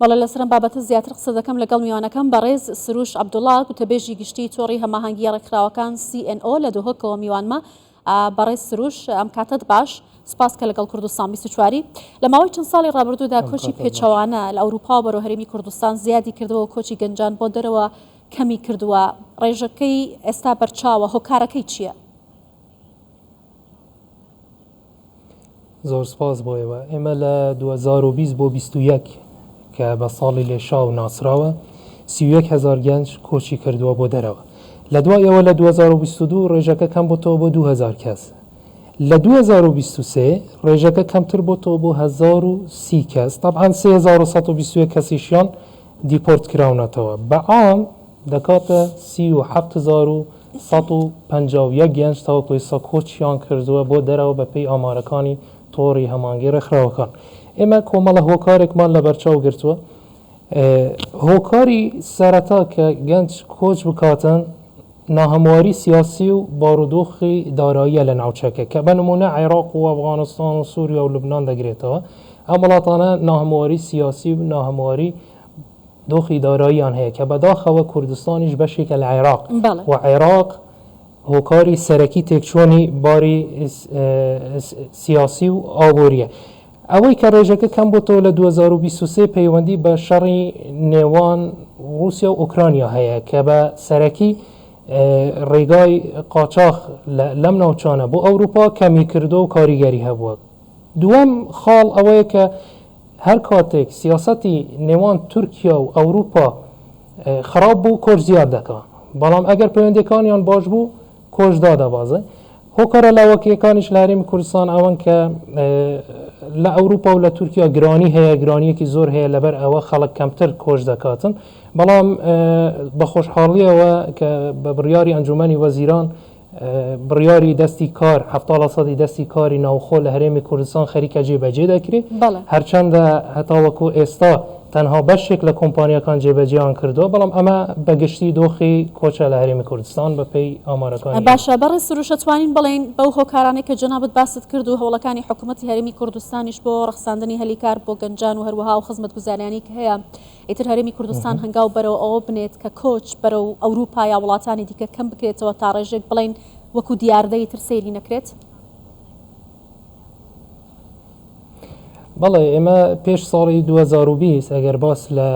بەڵێ لەسەر ئەم بابەتە زیاتر قسە دەکەم لەگەڵ میوانەکەم بەڕێز سروش عەبدوڵا گوتەبێژی گشتی تۆڕی هەماهەنگییە ڕێکخراوەکان CNO لە دهۆکەوە میوانمە. بەڕێز سروش ئەم کاتەت باش سپاس کە لەگەڵ کوردستان 24 لە ماوەی چەند ساڵی ڕابردوودا ئەم کۆچی کاتەت باش. پێچەوانە لە ئەوروپاوە بەرەو هەرێمی کوردستان زیادی کردووە و کۆچی گەنجان بۆ دەرەوە کەمی کردووە ڕێژەکەی ئێستا بەرچاوە هۆکارەکەی چییە؟ زۆر سپاس بۆ ئێوە. ئێمە لە 2020 بۆ 21 کە بە ساڵی لێشاو ناسراوە 31 هەزار گەنج کۆچی کردووە بۆ دەرەوە. لە دوای ئەوە لە 2022 ڕێژەکە کەم بۆتەوە بۆ 2000 کەس. لە 2023 ڕێژەکە کەمتر بۆتەوە بۆ 1030 کەس. تەبعەن 3121 کەسیشیان دیپۆرت کراونەتەوە. بە عام دەکاتە 37151 گەنج تاوەکو ئێستا کۆچیان کردووە بۆ دەرەوە بەپێی ئامارەکانی تۆڕی هەماهەنگی ڕێکخراوەکان. ئێمە کۆمەڵە هۆکارێکمان لەبەرچاو گرتووە. هۆکاری سەرەتا کە گەنج کۆچ بکاتن ناهەمواری سیاسی و بارودۆخی داراییە لە ناوچەکە کە بە نموونە عێراق و ئەفغانستان و سووریا و لوبنان دەگرێتەوە. ئەم وڵاتانە ناهەمواری سیاسی و ناهەمواری دۆخی داراییان هەیە کە بەداخەوە کوردستانیش بەشێکە لە عێراق و عێراق هۆکاری سەرەکی تێکچوونی باری سیاسی و ئابووریە. ئەوەی کە ڕێژەکە کەم بۆتەوە لە 2023 پەیوەندی بە شەڕی نێوان ڕووسیا و ئۆکرانیا هەیە کە بە سەرەکی ڕێگای قاچاخ لەم ناوچانە بۆ ئەوروپا کەمی کردو و کاریگەری هەبووە. دووەم خاڵ ئەوەیە کە هەر کاتێک سیاسەتی نێوان تورکیا و ئەوروپا خراپ بوو کۆچ زیاد دەکا، بەڵام ئەگەر پەیوەندیەکانیان باش بوو کۆچ دادەبازێ. هۆکارە لاوەکیەکانیش لە هەرێمی کوردستان ئەوەن کە لە ئەوروپا و لە تورکیا گرانی هەیە، گرانیەکی زۆر هەیە، لەبەر ئەوە خەڵک کەمتر کۆچ دەکاتن. بەڵام بە خۆشحاڵیەوە کە بە بڕیاری ئەنجومەنی وەزیران بڕیاری دەستی کار، 70 لە سەدی دەستی کاری ناوخۆ لە هەرێمی کوردستان خەریکە جێبەجێ دەکرێ. هەرچەندە هەتاوەکو ئێستا تەنها بەشێک لە کۆمپانیاکان جێبەجێیان کردووە، بەڵام ئەمە بە گشتی دۆخی کۆچە لە هەرێمی کوردستان بە پێی ئامارەکانی ئێمە. باشە بەڕێز سروش ئەتوانین بڵێین بەو هۆکارانەی کە جەنابت باست کرد و هەوڵەکانی حکوومەتی هەرێمی کوردستانیش بۆ ڕەخساندنی هەلی کار بۆ گەنجان و هەروەها ئەو خزمەتگوزاریانەی کە هەیە ئیتر هەرێمی کوردستان هەنگاو بەرەو ئەوە بنێت کە کۆچ بەرەو ئەوروپا یا وڵاتانی دیکە کەم بکرێتەوە تا ڕێژێک بڵێین وەکو دیاردە ئیتر سەیری نەکرێت؟ بەڵێ ئێمە پێش ساڵی 2020 ئەگەر باس لە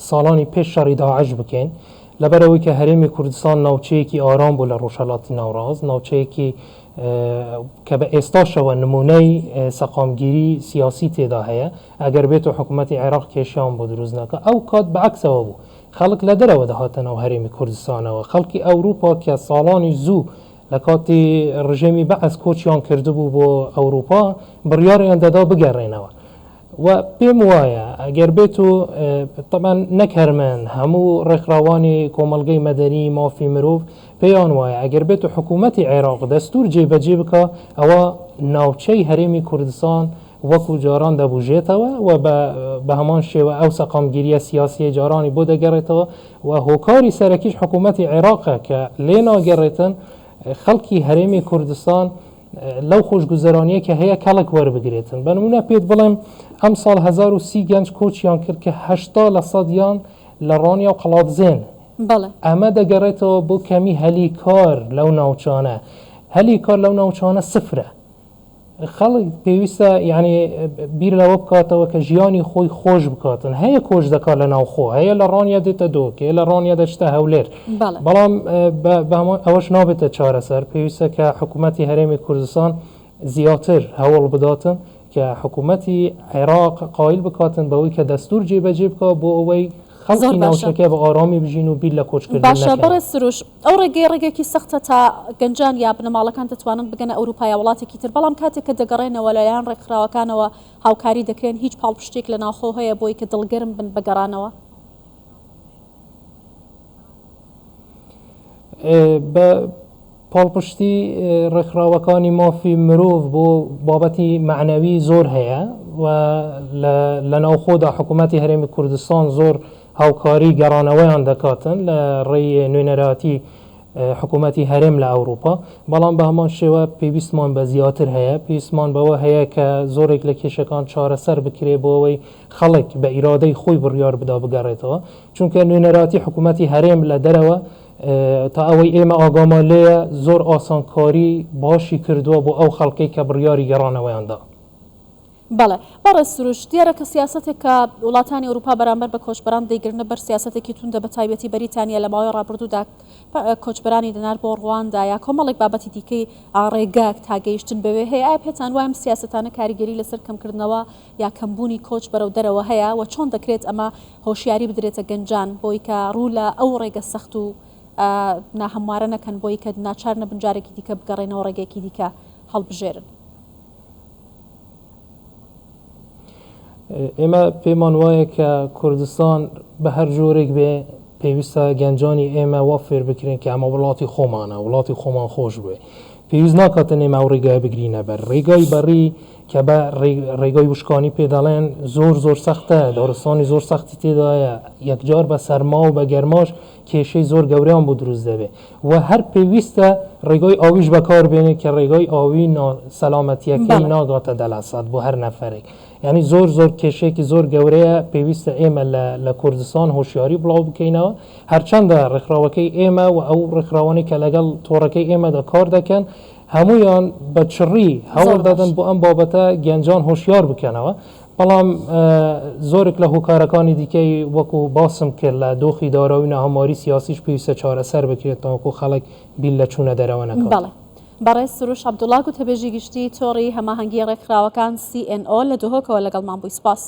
ساڵانی پێش شەڕی داعش بکەین لەبەرەوەی کە هەرێمی کوردستان ناوچەیەکی ئارام بوو لە ڕۆژهەڵاتی ناوڕاست ناوچەیەکی کە بە ئێستاشەوە نمونەی سەقامگیری سیاسی تێدا هەیە ئەگەر بێتو حکومەتی عێراق کێشەیان بۆ دروست نەکا ئەو کات بە عەکسەوە بوو خەڵک لە دەرەوە دەهاتە ناو هەرێمی کوردستانەوە خەڵکی ئەوروپا کە ساڵانی زوو لە کاتی ڕژێمی بەعس کۆچیان کردبوو بۆ ئەوروپا بڕیاریان دەدا بگەڕێنەوە و پێم وایە ئەگەر بێت و تەبعەن نەک هەر من هەموو ڕێکخراوانی کۆمەڵگەی مەدەنی مافی مرۆڤ پێیان وایە ئەگەر بێت و حکوومەتی عێراق دەستور جێبەجێ بکا ئەوە ناوچەی هەرێمی کوردستان وەکو جاران دەبوژێتەوە و بە هەمان شێوە ئەو سەقامگیرییە سیاسییەی جارانی بۆ دەگەڕێتەوە و هۆکاری سەرەکیش حکوومەتی عێراقە کە لێ ناگەڕێتن خەڵکی هەرێمی کوردستان لەو خۆشگوزەرانییە کە هەیە کەڵک وەربگرێتن. بە نموونە پێت بڵێم ئەمساڵ 1030 گەنج کۆچیان کرد کە 80 لە سەدیان لە ڕانیە و قەڵادزێن. ئەمە دەگەڕێتەوە بۆ کەمی هەلی کار لەو ناوچانە. هەلی کار لەو ناوچانە سفرە. خەڵک پێویستە یعنی بیر لەوە بکاتەوە کە ژیانی خۆی خۆش بکاتن هەیە کۆچ دەکات لە ناوخۆ هەیە لە ڕانیە دێتە دۆک هەیە لە ڕانیە دەچتە هەولێر بەڵام ئەوەش نابێتە چارەسەر پێویستە کە حکوومەتی هەرێمی کوردستان زیاتر هەوڵ بداتن کە حکوومەتی عێراق قایل بکاتن بەوەی کە دەستور جێبەجێ بکە بۆ ئەوەی زۆر خەڵکی باشە. ناوچەکە بە ئارامی بژین و بیر لە کۆچکردن باشە نەکەنەوە. بەڕێز سروش، ئەو ڕێگەیە ڕێگەیەکی سەختە تا گەنجان یا بنەماڵەکان دەتوانن بگەنە ئەوروپا یا وڵاتێکی تر، بەڵام کاتێک کە دەگەڕێنەوە لەلایەن ڕێکخراوەکانەوە هاوکاری دەکرێن، هیچ پاڵپشتییەک لە ناوخۆ هەیە بۆی کە دڵگەرم بن بە گەڕانەوە؟ بە پاڵپشتی ڕێکخراوەکانی مافی مرۆڤ بۆ بابەتی مەعنەوی زۆر هەیە و لە ناوخۆدا حکوومەتی هەرێمی کوردستان زۆر هاوکاری گەڕانەوەیان دەکاتن لە ڕێی نوێنەرایەتی حکوومەتی هەرێم لە ئەوروپا، بەڵام بە هەمان شێوە پێویستمان بە زیاتر هەیە، پێویستمان بەوە هەیە کە زۆرێک لە کێشەکان چارەسەر بکرێ بۆ ئەوەی خەڵک بە ئیرادەی خۆی بڕیار بدا بگەڕێتەوە، چونکە نوێنەراتی حکوومەتی هەرێم لە دەرەوە تا ئەوەی ئێمە ئاگامان لێیە زۆر ئاسانکاری باشی کردووە بۆ ئەو خەڵکەی کە بڕیاری گەڕانەوەیان دا. بەڵێ بەڕێز سروش، دیارە کە سیاسەتێک کە وڵاتانی ئەوروپا بەرامبەر بە کۆچبەران دەیگرنە بەر سیاسەتێکی توندە بە تایبەتی بەریتانیا لە ماوەی ڕابردوودا کۆچبەرانی دەنارد بۆ ڕواندا یا کۆمەڵێک بابەتی دیکەی ڕێگە تا گەیشتن بەوێ هەیە ئایا پێتان وایە ئەم سیاسەتانە کاریگەری لەسەر کەمکردنەوە یا کەمبوونی کۆچ بەرەو دەرەوە هەیە و چۆن دەکرێت ئەمە هۆشیاری بدرێتە گەنجان بۆی کە ڕوو لە ئەو ڕێگە سەخت و ناهەموارە نەکەن بۆی کە ناچار نەبن جارێکی دیکە بگەڕێنەوە ڕێگەیەکی دیکە هەڵبژێرن؟ ئێمە پێمان وایە کە کوردستان بە هەر جۆرێک بێ پێویستە گەنجانی ئێمە وا فێر بکرێن کە ئەمە وڵاتی خۆمانە وڵاتی خۆمان خۆش بوێ پێویست ناکاتن ئێمە ئەو ڕێگای بگرینە بەر ڕێگای بەڕی کە بە ڕێگای وشکانی پێ دەڵێن زۆر زۆر سەختە دارستانی زۆر سەختی تێدایە یەکجار بە سەرما و بە گەرماش کێشەی زۆر گەورەیان بۆ دروست دەبێ و هەر پێویستە ڕێگای ئاویش بەکار بێنێ کە ڕێگای ئاوی نا سەلامەتیەکەی ناگاتە دەلاسات بۆ هەر نەفەرێک یعنی زۆر زۆر کێشەیەکی زۆر گەورەیە پێویستە ئێمە لە لە کوردستان هۆشیاری بڵاو بکەینەوە هەرچەندە ڕێکخراوەکەی ئێمە و ئەو ڕێکخراوانەی کە لەگەڵ تۆڕەکەی ئێمەدا کار دەکەن هەمویان بە چڕی هەوڵ دەدەن بۆ ئەم بابەتە گەنجان هۆشیار بکەنەوە بەڵام زۆرێک لە هۆکارەکانی دیکەی وەکو باسم کرد لە دۆخی دارایی و ناهەمواری سیاسیش پێویستە چارەسەر بکرێت تاوەکو خەڵک بیر لە چوونە دەرەوە نەکات. بەڵێ. بەڕێز سروش عەبدوڵا گوتەبێژی گشتیی تۆڕی هەماهەنگیی ڕێکخراوەکان، CNO، لە دهۆکەوە لەگەڵمان بووی. سپاس.